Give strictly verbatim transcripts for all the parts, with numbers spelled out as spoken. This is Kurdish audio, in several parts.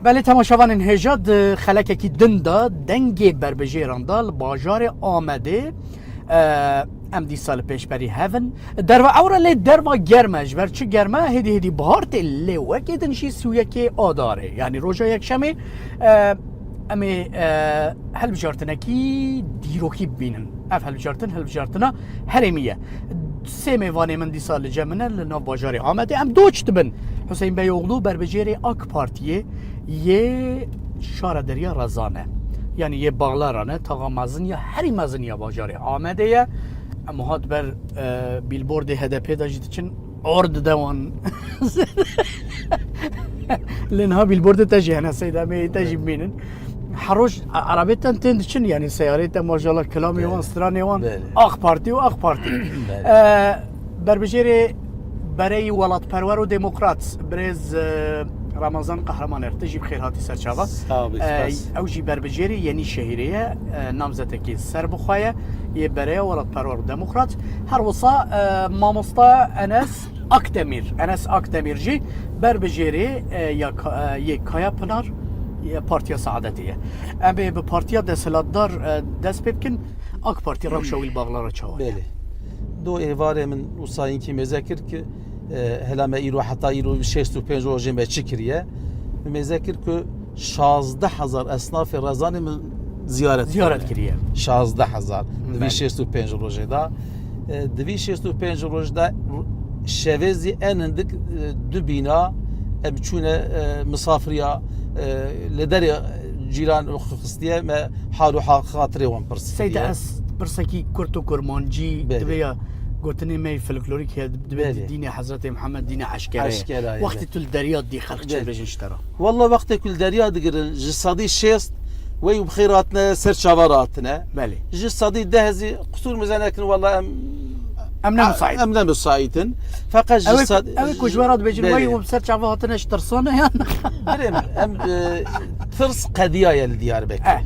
Belê, temaşevanên hêja, di xelekekî din de dengê berbijêran de li bajarê Amedê, e, em dîsa li pêşberî hev in. Derva ewre lê derva germ e, ji ber çi germ e? Hêdî hêdî bihar tê, lê wekî din jî sî û yekê Adarê, yanî roja yekşemê, e, em ê, e, hilbijartinekî dîrokî bibînin. Ev hilbijartin, hilbijartina herêmî ye. Sê mêvanê min dîsa li cem min e li nav bajarê Amedê. Em doç dibin. Huseyîn Beyoğlu, berbijêrê AK Partiyê yê Şarederiya Rezan e. Yanî yê Bağlaran e, taxa mezin ya herî mezin ya bajarê Amedê ye. Em hat ber, e, bîlbordê H D P de jî diçin, or dide wan. Lê niha bîlbordê te jî hene, seyda me te jî bimînin. Her roj a-, erebê te tên diçin, yanî seyarê te maşallah, kilamê wan, stranê wan, belê, AK Partî û AK Partî. Belê. E, berbijêrê bereyî welatperwer û demokrat, birêz, e, Ramazan Qehremaner, tu jî bi xêr hatî ser çava. Sağ ol, e, spas. Ew jî berbijêrê Yenîşehîrê ye, e, namzetekî serbixwe ye, yê bereya welatperwer û demokrat. Her wisa, e, mamosta Enes Akdemîr, Enes Akdemîr jî berbijêrê, e, ya Ka-, e, yê Kaya Pinar, ya Partiya Saadetê ye. Em ê bi partiya desthilatdar, e, dest pê bikin. AK Partî rewşa wî li Bağlara çawa ye? Belê. Do êvarê min wisa hinkî mêze kir ki, e, hela me îro heta îro şêst û pênc rojê me çi kiriye? Min mêze kir ku şazdeh hezar esnafê Rezanê min ziyaret kiriye. Ziyaret kiriye. Şazdeh hezar. Di vî, belê, şêst û pênc rojê de. E, di vî şêst û pênc roj de şevê zî en hindik, e, du bîna em çûne, e, misafiriya, e, li derê cîran xistiye, me hal û ha-, xatirê wan pirsiye. Seyda, ez pirsekî kurt û kurmancî, belê, divê ya gotinê me yê folklorîk heye, divê, belê, dînê Hezretê Mihemed dînê eşkere ye. Eşkere ye, wextê, belê, tu li derya dî xelk çi, belê, dibêjin ji te re? Walla wextê ku li derya digirin, ji sedî şêst wey û bi xêr hatine, ser çava re hatine. Belê. Ji sedî deh zî qisûr mize nekin, walla em, em ne, a, müsait, em ne müsait in. Feqet ji, ew ê, sad-, ew ê ku ji we re dibêjin, belê, wey û bi ser çava hatine, ji tirsan e yan? Birê min, em, e, tirs qediya ye li Diyarbekir. Eh.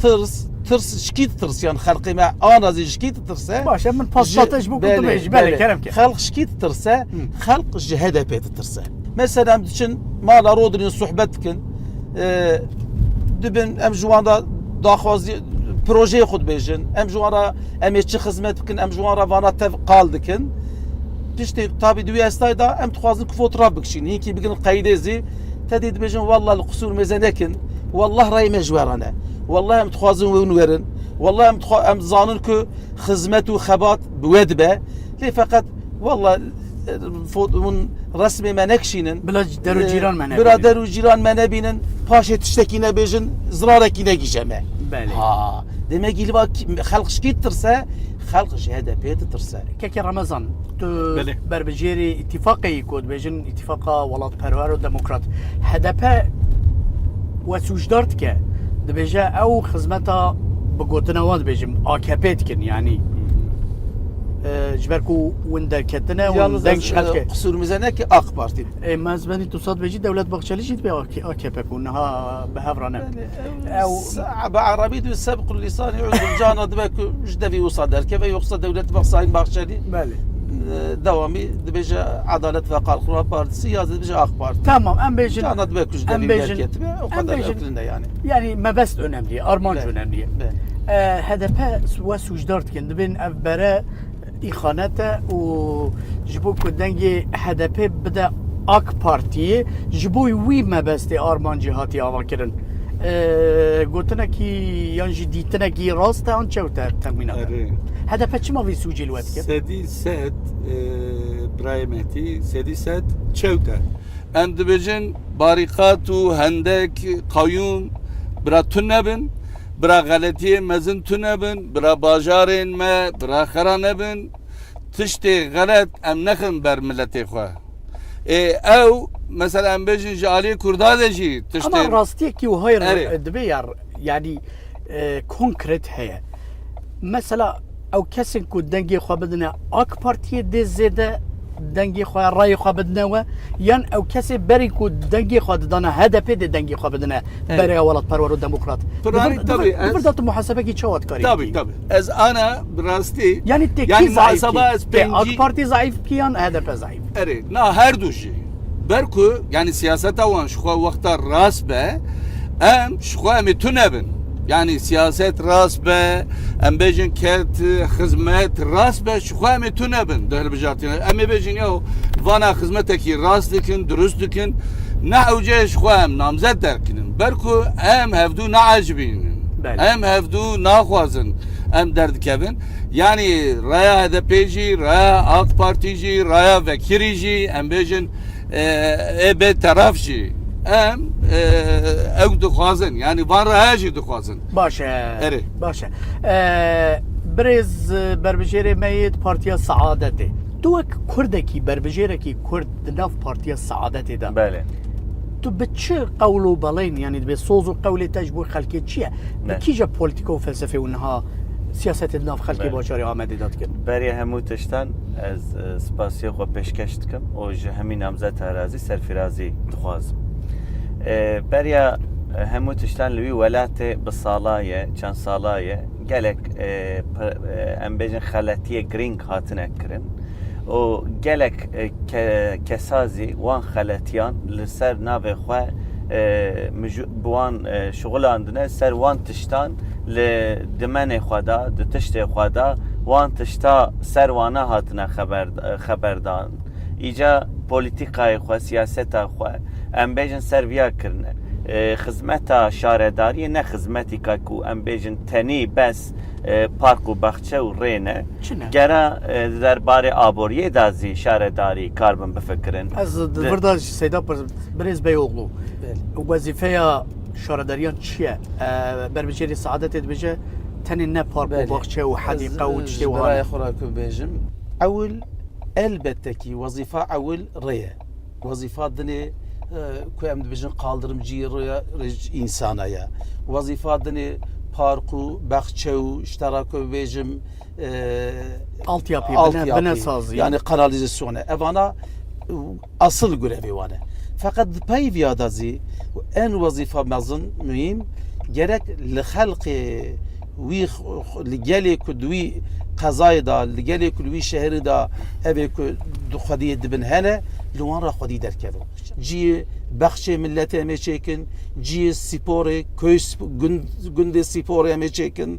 Tirs, tirs, ji kî ditirsiyan xelkê me, ana zî ji kî ditirse? Baş e, min pasta te ji bo ku tu bêjî. Belê, belê, kerem ke. Xelk ji kî ditirse? Hı. Xelk ji H D P ditirse. Mesela em diçin mala Rodinîn sohbet dikin. E, dibin em ji wan re daxwazî, projeyê xwe dibêjin. Em ji wan re, em ê çi xizmet bikin, em ji wan re vana tev qal dikin. Piştî tabî di wî estayê de em dixwazin ku fotoğraf bikişînin. Hinkî bigrin qeydê zî. Te dî dibêjin, wallah li qisûr mêze nekin. Wallah rayê me ji we re ne. Wallah em dixwazin hûn werin. Wallah em dixwa-, em dizanin ku xizmet û xebat bi we dibe. Lê feqet, wallah, e, fot-, hûn resmê me nekişînin. Bila der û cîran me nebînin. E, bila der û cîran me nebînin. Paşê tiştekî nebêjin, zirarekî negihîje me. Belê. Ha, demek î li va kî-, xelk ji kî ditirse? Xelk ji H D P ditirse. Kekê Remezan, tu, belê, berbijêrê îtîfaqê yî ku dibêjin îtîfaqa welatperwer û demokrat. H D P we sûcdar dike. Dibêje ew xizmeta, bi gotina wan dibêjim, A K P dikin, yanî. Hı hı. E, ji ber ku win derketine, win deng ji xelkê. Yalnız ez, e, qisûr mize neke, AK Partî. E, me ez benî tu sed bêjî Dewlet Bahçelî jî dibe A K-, A K P ku niha bi hev re ne. Belê, ew, ew sa-, bi erebî dibê sebq lîsanî uzur, cana dibe ku ji devî wisa derkeve, yoksa Dewlet Ba-, Sayın Bahçelî, belê, e, dewamî dibêje Adalet ve Kalkınma Partisi ya dibêje AK Parti. Tamam, em bêjin, cana dibe ku ji devî derketibe, o kadar, em bêjin, ew ne yani. Yani mebest önemli, armanc, belê, önemli. Belê. E, H D P we sûcdar dikin, dibên ev bere îxanet e û ji bo ku dengê H D P bide AK Partiyê, ji bo wî mebestê armancê hatiye avakirin. E, gotinekî yan jî dîtinekî rast e an çewt e, texmîna te? Erê. H D P çima vî sûcê li we dike? Sedî sed, e, birayê Mehtî, sedî sed çewt e. Em dibêjin barîqat û hendek qayûm bira tune bin, bira xeletiyê mezin tune bin, bira bajarên me, bira xera nebin, tiştê xelet em nexin ber miletê xwe. Ê, ew, mesela em bêjin ji aliyê Kurda de jî tiştê. Ama rastiyekî wiha ye, erê, e, divê ya, yanî, e, konkret heye. Mesela ew kesên ku dengê xwe bidine AK Partiyê dê zêde dengê xwe, rayê xwe bidine we, yan ew kesê berî ku dengê xwe didana H D P dê dengê xwe bidine, evet, bereya welatperwer û demokrat? Pirayî, di vir, di vir, tabii, di vir de tu muhasebekî çawa dikarî bikî? Tabii, tabii. Ez ana bi rastî, yanî tê kî zayîf kî? Tê AK Partî zayîf kî yan H D P zayîf? Erê, na her du jî. Ber ku, yanî siyaseta wan ji xwe wexta rast be, em ji xwe em ê tune bin. Yanî siyaset rast be, em bêjin ket, xizmet rast be, ji xwe em ê tune bin di hilbijartina. Em ê bêjin, ya vana xizmetekî rast dikin, dirust dikin, ne ewce ji xwe em namzet derkinin. Ber ku em hevdû naecibînin. Belê. Em hevdû naxwazin em derdikevin. Yanî raya H D P jî, raya AK Partî jî, raya vekirî jî, em bêjin, e, ê bê teref jî. Em, e, ew dixwazin. Yanî van raya jî dixwazin. Baş e. Erê. Baş e. E, birêz, e, berbijêrê me yê di Partiya Seadetê. Tu wek Kurdekî, berbijêrekî Kurd di nav Partiya Seadetê de. Belê. Tu bi çi qewl û belên, yanî dibê soz û qewlê te ji bo xelkê çi ye? Bi Ne. kîja polîtîka û felsefê û niha siyasetê di nav xelkê Ne. bajarê Amedê de dikin? Berê hemû tiştan ez, e, spasiya xwe pêşkeş dikim û ji hemî namzeta razî serfirazî dixwazim. E, beriya, e, hemû tiştan li wî welatê bi sala ye, çend sala ye, gelek, e, p-, e, em bêjin xeletiyê girîng hatine kirin û gelek, e, ke-, kesa zî wan xeletiyan li ser navê xwe, e, miju-, bi wan, e, şixulandine, ser wan tiştan li dimenê xwe de, di tiştê xwe de wan tişta ser wana hatine xeber-, xeberdan. Îca polîtîkayê xwe, siyaseta xwe, em bêjin ser viya kirine. E, xizmeta şaredariyê ne xizmetîka ku em bêjin tenî bes, e, park û baxçe û rê ne. Çi ne? Gera, e, di derbarê aboriyê de zî şaredarî karbin bifikirin. Ez di Di- vir de ji Seyda pir-, birêz Beyoğlu. Belê. Wezîfeya şaredariyan çi ye? E, berbijêrê Seadetê dibêje, tenê ne park û Belê. baxçe û hedîqe û Ez, tiştê ji wiha birayê ne. xwe re ku bêjim, ewil, elbette ki wezîfa ewil rê ye. Wezîfa dinê, e, ku em dibêjin qaldirimcî rê, rê ji însana ye. Wezîfa dinê park û baxçe û ji te re ku bêjim, e, Altyapî, bine, altyapî, bine sazî. Yani kanalizasyonu. Evana, e, asıl görevi wane. Fakat di pey viya da zî en wezîfa mezin, muhîm, gerek li xelkê wî x-, x-, li gelê ku di wî qezayê de, li gelê ku li wî şehrî de evê ku di xwediyê dibin hene, li wan re xwedî derkevin. Ciyê bexçê milletê em ê çêkin, ciyê spîporê, köy sp-, gund-, gundê spîporê em ê çêkin.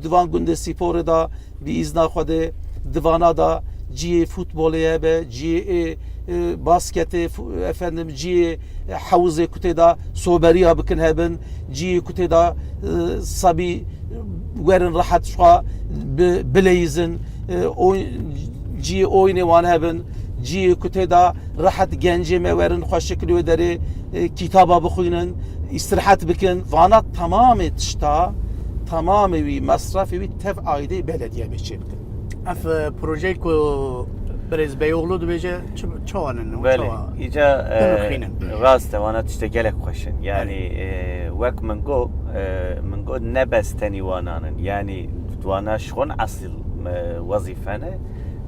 Di van gundê spîporê de bi îzna Xwedê, di vana de ciyê futbolê hebe, ciyê, e, e, basketê, fu-, efendim, ciyê, e, hewzê ku tê de soberiya bikin hebin, ciyê ku tê de, e, sebî werin rehet ji xwe bi-, bileyîzin, e, oy-, ciyê oyunê wan hebin, ciyê ku tê de rehet gencê me werin xwe şikil wê derê, e, kitaba bixwînin, îstirahet bikin. Vana temamê tişta, temamê wî, mesrefê wî tev aîdê belediye bê çê bikin. Ev, e, projeyê ku birêz Beyoğlu dibêje, çi, çawa nin û Belê, çawa îca, e, dinirxînin? Rast e, wana tiştê gelek xweş in. Yani, Belê. e, wek min got, e, min got ne bes tenî wanan in. Yani wana ji xwe esil, e, wezîfe ne.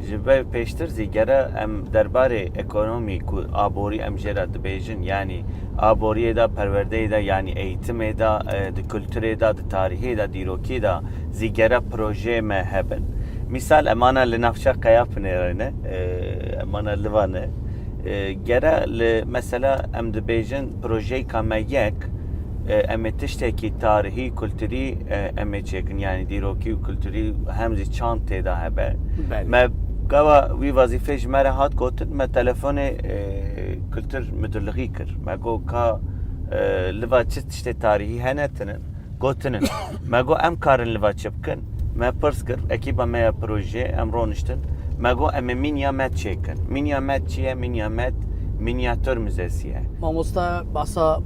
Ji ber pêştir zî gere em derbarê ekonomî ku aborî em jê re dibêjin, yanî aboriyê de, perwerdeyê de, yanî eğitimê de, e, di kulturê de, di tarîhê de, dîrokî de zî gere projeyê me hebin. Mîsal, emana li navça Qeyapinê re ne, e, emana Liva ne. E, gere li, mesela, em dibêjin projeyka me yek, e, em ê tiştekî tarihî, kulturî, e, em ê çêkin, yanî dîrokî û kulturî hem zî çand tê de hebe. Belê. Me gava wî wezîfê ji me re hat gotin, me telefonê, e, kultur müdürlüğî kir. Me got, ka, e, Liva çi tiştê tarihî hene tinin? Gotinin. Me got, em karin Liva çi bikin? Me pirs kir, ekîba me ya projeyê, em roniştin. Me got, em ê Mînya Med çêkin. Mînya Med çi ye? Mînya Med, mînyatür müzesi ye. Mamoste behsa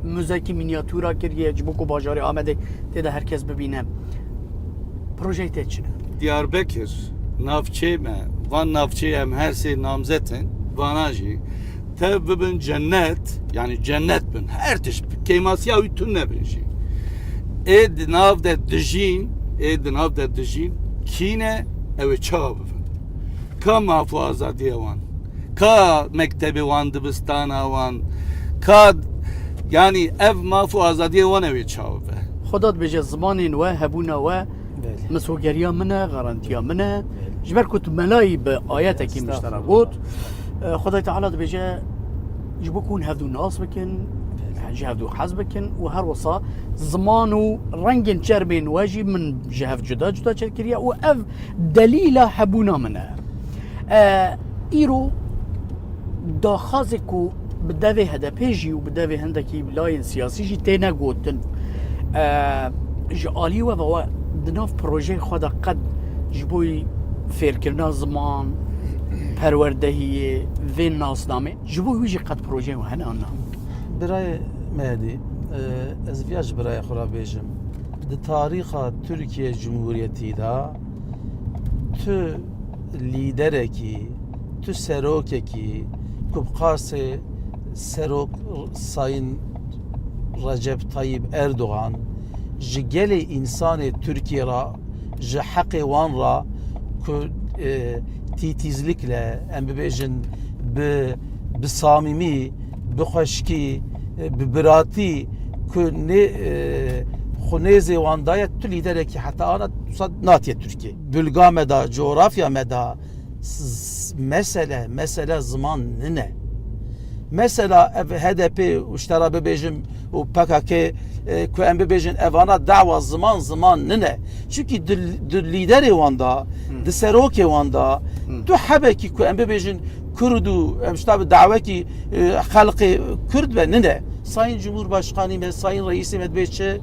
muzekî mînyatûra kiriye, ji bo ku bajarê Amedê tê de her kes bibîne. Projeyê te çi ne? Diyarbekir, navçeyê me, van navçeyê em her sê namzet in, vana jî tev bibin cennet, yani cennet bin, her tişt, kêmasiya wî tune bin jî. Ê di nav de dijîn, ê di nav de dijîn, kî ne, ew ê çawa bibin? Ka maf û azadiya wan? Ka mektebê wan, dibistana wan? Ka, yani ev maf û azadiya wan ew ê çawa be? Xweda dibêje zimanên we, hebûna we, Belê. misogeriya min e, garantiya min e. Belê. Ji ber ku tu melayî bi ayetekî min ji te re Estağfurullah. got, e, Xwedayê Teala dibêje, Ji bo ku hûn hevdû nas bikin, ji hevdû hez bikin û her wisa ziman û rengên çermên we jî min ji hev cuda cuda çêkiriye û ev delîla hebûna min e. E, îro daxwazê ku bi devê H D P jî û bi devê hindekî layên siyasî jî têne gotin, e, ji alî we ve we di nav projeyê xwe de qet ji bo fêrkirina ziman, perwerdehiyê, vê nasnamê, ji bo wî jî qet projeyê we hene an na? Birayê Mehedî, e, ez viya ji birayê xwe re bêjim. Di tarîxa Tirkiye Cumhuriyetî de tu lîderekî, tu serokekî ku bi qasê serok Sayın Recep Tayyip Erdoğan ji gelê însanê Tirkiye re, ji heqê wan re ku, e, tîtîzlikle, em bibêjin bi, bi samîmî, bi xweşkî, e, bi biratî ku nê, e, xwe nêzê wan daye, tu lîderekî heta ana wisa natiye Tirkiye. Bulga me de, coğrafya me de, s-, mesele, mesele ziman nine. Mesela ev H D P û ji te re bibêjim û P K K, e, ku em bibêjin evana dawa ziman, ziman nine. Çunkî di, di lîderê wan de, Hmm. di serokê wan de, Hmm. tu hebekî ku em bibêjin Kurd û em ji te bi dawekî, e, xelqê Kurd be nine. Sayın Cumhurbaşkanı me, Sayın Reîsê me dibê çi?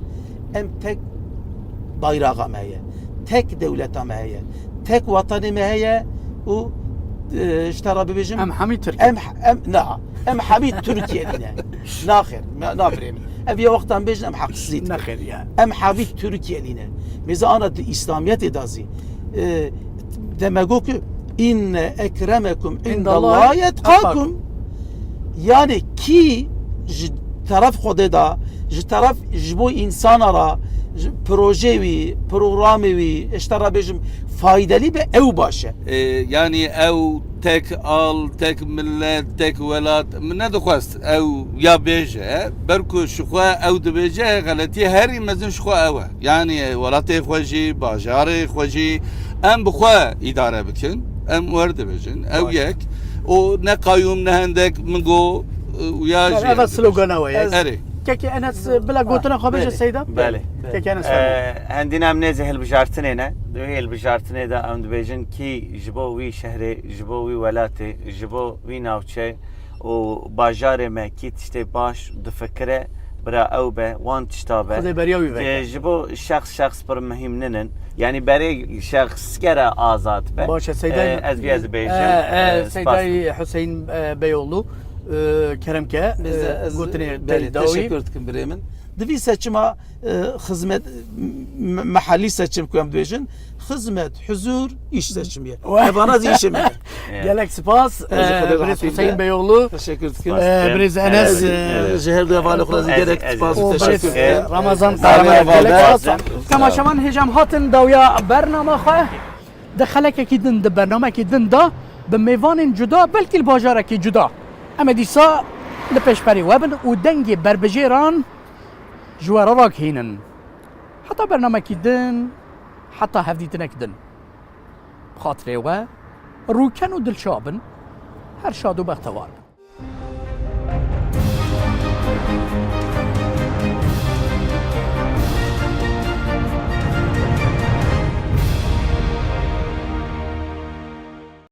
Em tek bayraxa me heye. Tek dewleta me heye. Tek wetanê me heye û, e, ji te re bibêjim, Em hemî Tirk in. em, em, na, em hemî Tirkiyelî ne. Naxêr, me, na birê min. Ev ya wextan bêjin em heqsizî dikin. Nexêr ya. Em hemî Tirkiyelî ne. Mêze ana di Îslamiyetê de zî, e, deme got ku, "Inne ekremekum indallahi etqakum." Yani kî ji teref Xwedê de, ji teref ji bo însana re, ji projeyê wî, programê wî, ji te re bêjim, faydelî be, ew baş e. E, yani ew tek al, tek millet, tek welat min nedixwest ew ya bêje. Ber ku ji xwe ew dibêje, xeletiyê herî mezin ji xwe ew e. Yani welatê xwe jî, bajarê xwe jî em bi xwe îdare bikin. Em wer dibêjin. Ew Baş. yek. Û ne qayûm, ne hendek min got, û ya Ber jî eve em dibêjin. slogana we ye. Ez Erê. Kekê Enes, bila gotina xwe bêje Belê. Seyda. Belê. Kekê Enes, fermo. E, hendîna em nêzî hilbijartinê ne. Di wê hilbijartinê de em dibêjin kî ji bo wî şehrê, ji bo wî welatê, ji bo wî navçe û bajarê me kî tiştê baş difikire, bira ew be, wan tişta be. Xwedê beriya wî veke. Ji bo şexs, şexs pir muhîm ninin. Yani berê şexs gere azad be. Baş e, Seydayê Ee, ez vî ez bêjim. Ee, ee, Ee, spas. Seydayê Hüseyin, ee, Beyoğlu, ee, kerem ke, Biz de ee, ez gotinê belê, te dawî. Teşekkür dikim birê min. Di vî seçima, ee, xizmet, m-, m-, mehallî seçim ku em dibêjin, xizmet, huzur, îş seçimiye. Wa- Evana zî îşê me. Gelek spas. Ez Ee, Xwedê birêz rahatî Hüseyin bide. Beyoğlu. Teşekkür dikim. Ee, birêz Enes, Ez, ee, ee, ji her du hevalê xwe zî ez, gelek ez, spas û ez, teşekkür ez, dikim. Ramazan Ramazan Kahraman, Kahraman gelek spas. Temaşevan hêjam hatin dawiya bernama xwe. Di xelekekî din, di bernamekî din de bi mêvanên cuda, belkî li bajarekî cuda. Em ê dîsa li pêşberî we bin û dengê berbijêran ji we re ragihînin. Heta bernamekî din, heta hevdîtinek din. Bi xatirê we, rûken û dilşa bin, her şad û bextewar bin.